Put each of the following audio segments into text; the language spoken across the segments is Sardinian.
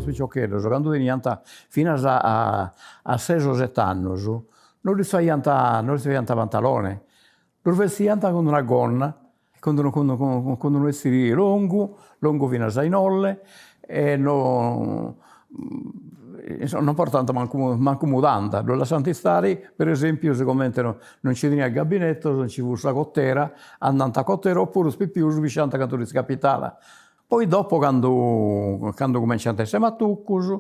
Is piciocheddos candu teniant finas a ses o set'annus no ddis faiant no ddis faiant pantalone, ddus bestiant cun d'una gonna, cun d'unu cun d'unu bestiri longu, longu finas a inolle e no insoma non portant mancu mancu mudanda, ddu lassant istari, per esempiu sigomente no nci teniat gabinetus nci fut sa cotera, andant a cotera opuru is pipius pisciant cantu ddis capitat. Poi dopo candu candu cumenciant a essi matucus,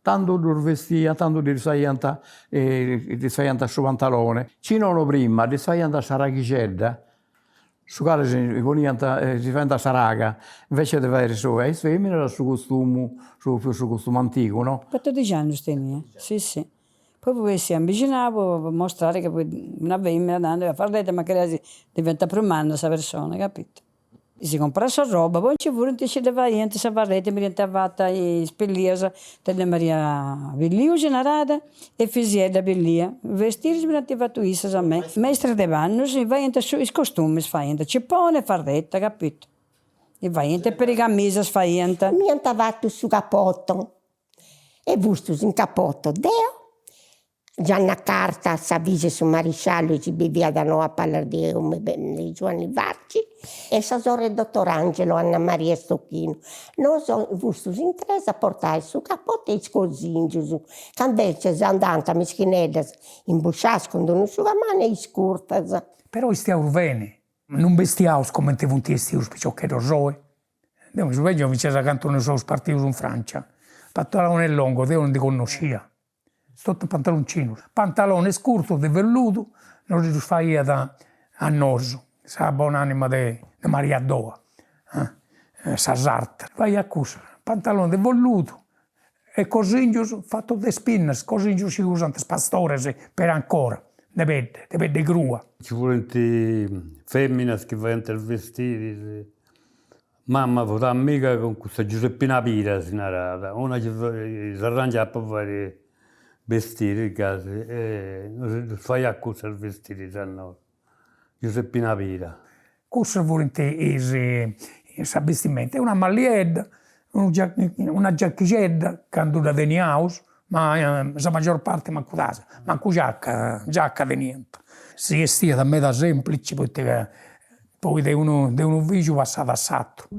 tandu ddus bestiant, tandu ddis faiant ddis faiant su pantalone, ci nono prima ddis faiant sa raghixedda, su cali si poniant si faiant sa raga, invece de fairi su a is feminas su costumu su su costumu antigu no. Catodixi annus tenia, si si. Poi fui bessia in bixinau po mostrare ca fui una femina tandu e a fardetta mancari diventat prus manna sa persona, capito. Si comporat sa roba, poi nci furint is chi dda faiant sa fardetta, mi dd'iant fata is Pillias, Tedda Maria Pilliu si narat e Fisiedda Pillia, bestiris mi dd'ant fatu issas a mei, mestras de pannus, faiant is costumis faiant, cipone e fardetta, capito, faiant e peri camisas faiant. M'iant fatu su capoto e fustus in capoto deo Gianna Carta, sa filla 'e su marisciallu chi biviat no a palas de 'omu de Giuanni Farci e sa sorre 'e dottor Angelo Anna Maria Stochino. Nosu fustus in tres a portai su capotu e is cosingius, ca invecias andant mischineddas imbuscias cun d'unu asciugamanu e iscurtzas. Però 'estiaus beni, non bestiaus cumenti funt 'estius is piciocheddos oi. Deu mi subengiu finzas a candu nosu seus partius in Francia, pantalones longos deu non ndi connoscia Totu pantaloncinus, pantalones curzus de velludu nos ddus faiat a nosu sa bon'anima de Maria Doa, sa sarta, faiat cussu, pantalone de velludu e cosingius fatus de spinnas, cosingius chi usant is pastores peri ancora, de pedde, de pedde crua. Nci furint feminas chi faiant is bestiris Mama fut amiga cun custa Giuseppina Pira si narat, una chi s'arrangiat po fai bestiris gasi e nosi ddus faiat cussus bestiris a nosu, Giuseppina Pira. Cussus furint is sa bistimenta, una malliedda, unu una giachixedda candu dda teniaus, ma sa maggior parti mancu ddas, mancu giaca giaca teniant. Si 'estiat meda semplici poita ca Poi de unu de unu figiu passat a s'aturu.